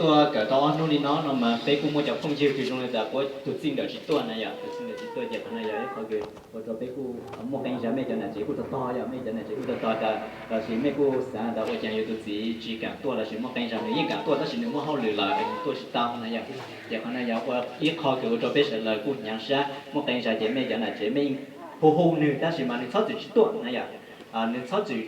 Tuaj kawm tau ob hnub li no no mas peb kuj muaj cov phooj ywg kws zoo li tas tus txij nkawm tsis tuaj na yom, tus txij nkawm tsis tuaj ces qhov no yog ib qhov kws ua rau peb kuj muaj qee zag mej cov nam tsev kuj tog tog yom, mej cov nam tsev kuj tog tog tas lossis mej kuj xav tas ua cas yus tus txiv tsis kam tuaj lossis muaj qee zag nws yeej kam tuaj tab sis nws muaj hauj lwm lawm nws tuaj tsis tau na yom. Ces qhov no yog ua ib qho kws ua rau peb sawv daws kuj hnyav sab, muaj qee zag ces mej cov nam tsev mej yeej hu hu nws tab sis mas nws txhob txwm tsis tuaj na yom, nws txhob txwm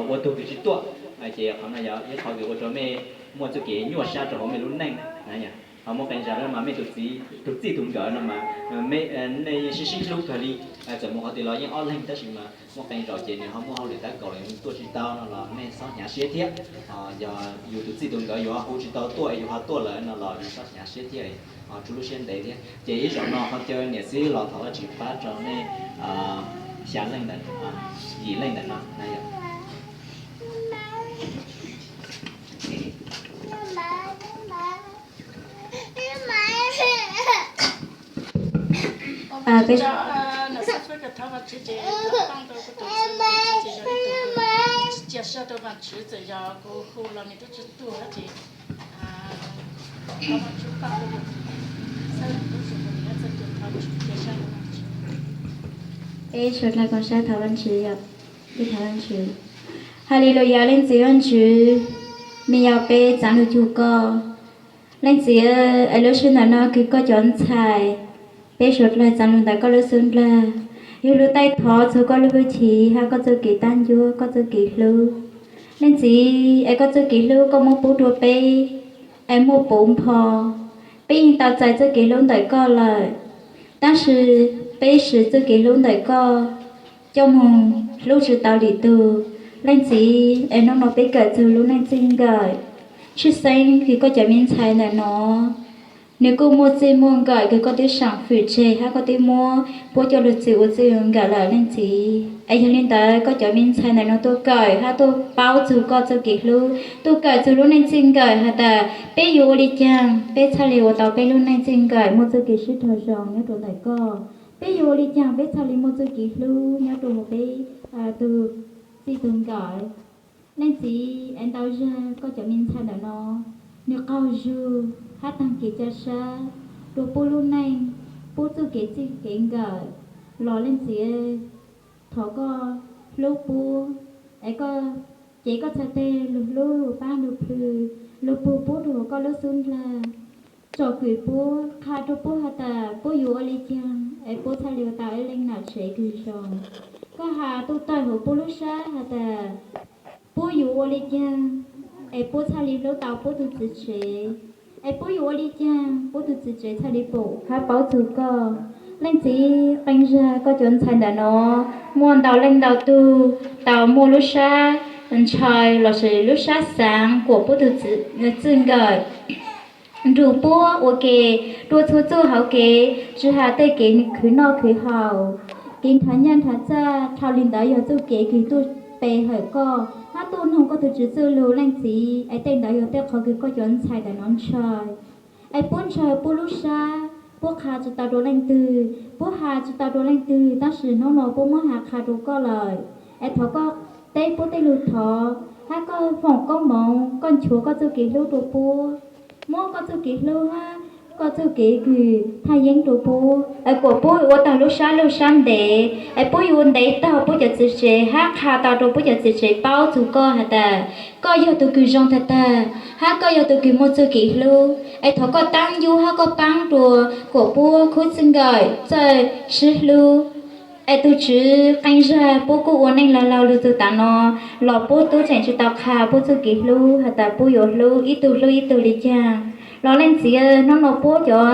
ua tug kws tsis tuaj. Ces qhov no yog ib qho kws ua rau mej muaj txuj kev nyuaj sab rau hauv mej lub neej na yom. Ho muaj qee zag mas mej tus txij tus nkawm no mas mej sib sib hlub kawg li, txawm mus qhov twg los yeej ob leeg tab sis mas muaj qee zaus ces nws ho muaj hauj lwm tab kaum los tuaj tsis tau no los mej txhob hnyav siab thiab. Yog yus tus txij tus nkawm yus ho hu tsis tau tuaj es yus ho tuaj lawm no los yus txhob hnyav siab thiab, tsum lub siab ntev thiab. Ces ib zaug no ho caw niam txiv los thov Vajtswv pab rau nej xya leej ntawm, yim leej ntawm no na yom. Peb suav dlawg koom sab thov Vaajtswv yom, peb thov Vaajtswv. Haleluyas, Leej Txiv Vaajtswv, me yog peb txav lug cuag koj. Leej Txiv, es lub sij ntawm no kws koj cov ntxhais, peb suav dlawg txav lug ntawm koj lub xub ndlag, yug lug taij thov txug koj lub hwj chim hab koj txuj kev taab ncuab, koj txuj kev hlub. Leej Txiv, es koj txuj kev hlub koj muab pub rua peb, es muaj puv npo. Peb yeej tau txais txuj kev hlub ntawm koj lawm, tab sis peb siv txuj kev hlub ntawm koj coj moog hlub tsi tau lwm tug. Leej Txiv, es nub nua peb kawm txug lub neej txij nkawm, tshwj xeeb kws koj cov me ntxhais ntawm no, nws kuj muaj txij muaj nkawm kws koj twb saam fwm tseg hab koj twb muab puab coj lug txwv ua txij ua nkawm lawm Leej Txiv. Es yog li ntawd koj cov me ntxhais ntawm no tuaj kawm hab tuaj paub txug koj txuj kev hlub, tuaj kawm txug lub neej txij nkawm has tas peb yuav ua li caag peb txhaj le ua tau peb lub neej txij nkawm muaj txuj kev sib raug zoo nyob rua ntawm koj. Peb yuav ua li caag peb txhaj le muaj txuj kev hlub nyob rua huv peb tug txij tug nkawm. Leej Txiv, es ntau zag koj cov me ntxhais ntawm no, nws qaug zug hab taag kev ca sab rua puab lub neej, puab txuj kev txij kev nkawm los Leej Txiv, thov koj hlub puab, es koj cev koj txhais teg lug hlub lug paab lug plhws lug pug puab rua huv koj lub xub ndlag. Tsom kwm puab, qha rua puab has tas puab yuav ua li caag es puab txhaj le ua tau ib leej nam tsev kws zoo. Koj has tuj tawm huv puab lub sab has tas puab yuav ua li caag es puab txhaj le hlub tau puab tug txiv tsev, es puab yuav ua li caag puab tug txiv tsev txhaj le pum hab paub txug koj. Leej Txiv, qee zag koj cov ntxhais ntawm no muaj ntau leej ntau tug tau muaj lub sab ntshaw lossis lub sab xaav kuam puab tug txij nkawm nrug puab ua ke rua txhua txuj hauv kev, tsi has tej kev khwv noj khwv haus, kev nrhav nyaj nrhav txag, dhau li ntawd yog txuj kev kws tuaj pe hawm koj hab tuaj noog koj tug tswv txuj lug Leej Txiv. Es tej ntawd yog tej qhov kws koj cov ntxhais ntawm no ntshaw, es puab ntshaw puab lub sab, puab qha tsi tau rua leej twg, puab has tsi tau rua leej twg, tab sis nub nua puab muab has qha rua koj lawm. Es thov koj teb puab tej lug thov, hab koj foom koob moov, koj nchuav koj txuj kev hlub rua puab, muab koj txuj kev hlub hab koj txuj kev kws thaj yeeb rua puab, es kuam puab ua taag lub sab lug sab ntev, es puab yuav ntev taug puab cov txiv tsev hab qha tau rua puab cov txiv tsev paub txug koj has tas koj yog tug kws zoo tag tag, hab koj yog tug kws muaj txuj kev hlub. Es thov koj taab ncuab hab koj paab rua kuam puab khub txij nkawm txawj sib hlub. Es tug tswv, qee zag puab kuj ua neej laug laug lug txug tav no los puab tub tseem tsi tau qha puab txuj kev hlub has tas puab yuav hlub ib tug hlub ib tug li caag. Los Leej Txiv, nub nua puab cov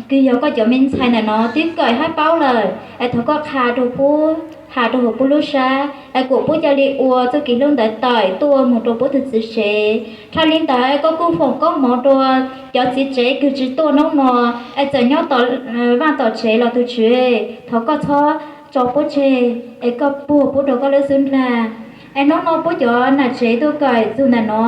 kws yog koj cov me ntxhais ntawm no twb kawm hab paub lawm, es thov koj qha rua puab, has rua huv puab lub sab, es kuam puab ca le ua txuj kev hlub ntawd tawm tuaj moog rua puab tug txiv tsev. Dhau li ntawd koj kuj foom koob moov rua cov txiv tsev kws tsi tuaj nub nua, es txawm nyob tom vaaj tom tsev los tug tswv, thov koj txhob tso puab tseg, es koj puag puab rua koj lub xub ndlag. Es nub nua puab cov nam tsev tuaj kawm txug ntawm no,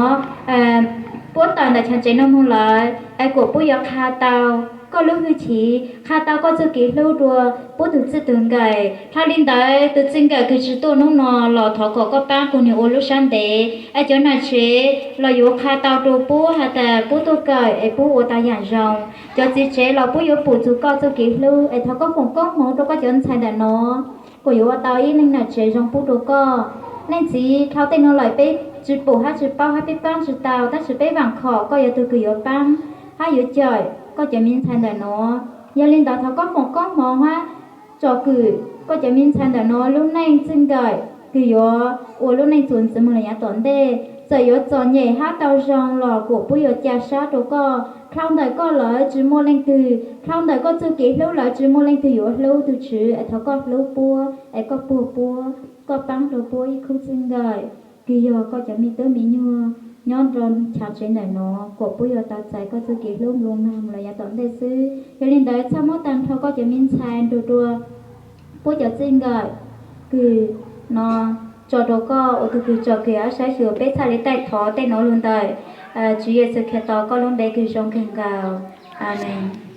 puab tawm ntawm chav tsev no moog lawm, es kuam puab yuav qha tau koj lub hwj chim, qha tau koj txuj kev hlub dua pub tus txij tus nkawm. Dhau li ntawd tus txij nkawm kws tsis tuaj hnub no los thov kom koj paab kuas nwg ua lub sab ntev, es cov nam tsev los yuav qha tau dua pub has tas pub tuaj kawm es pub ua tau yaam zoo. Cov txiv tsev los pub yuav pum txug koj txuj kev hlub, es thov koj foom koob hmoov rua koj cov ntxhais ntawm no kuas yuav ua tau ib leej nam tsev zoo pub rua koj. Leej txiv, dhau tej nuav lawm peb tsis pum hab tsis paub hab peb paab tsis tau, tab sis peb vaam khom koj yog tug kws yuav paab hab yuav cawm koj cov me ntxhais ntawm no. Yog li ntawd thov koj foom koob hmoov hab tsom kwm koj cov me ntxhais ntawm no lub neej txij nkawm kws yuav ua lub neej txuas ntxiv moog lug nyav tom ntej. Txawm yuav txom nyem hab tau zoo los kuas puab yuav ca sab rua koj. Dhau ntawm koj lawm tsis muaj leej twg, dhau ntawm koj txuj kev hlub lawm tsis muaj leej twg yuav hlub tug Tswv, es thov koj hlub puab, es koj puag puab, koj paab rua puab ib khub txij nkawm kws yog koj cov me tub me nyuam nyob rua chav tsev ntawm no, kuas puab yuav tau txais koj txuj kev hlub nplua nuag moog lug yav tom ntej xwb. Yog li ntawd txhaj muab tag nrho koj cov me ntxhais nrug rua puab cov txij nkawm kws no tso rua koj ua tug kws tsom kwm hab saib xyuas. Peb txhaj le taij thov tej nuav lug ntawm Tswv Yexus Khetos koj lub npe kws zoo kawg nkaus. Amees.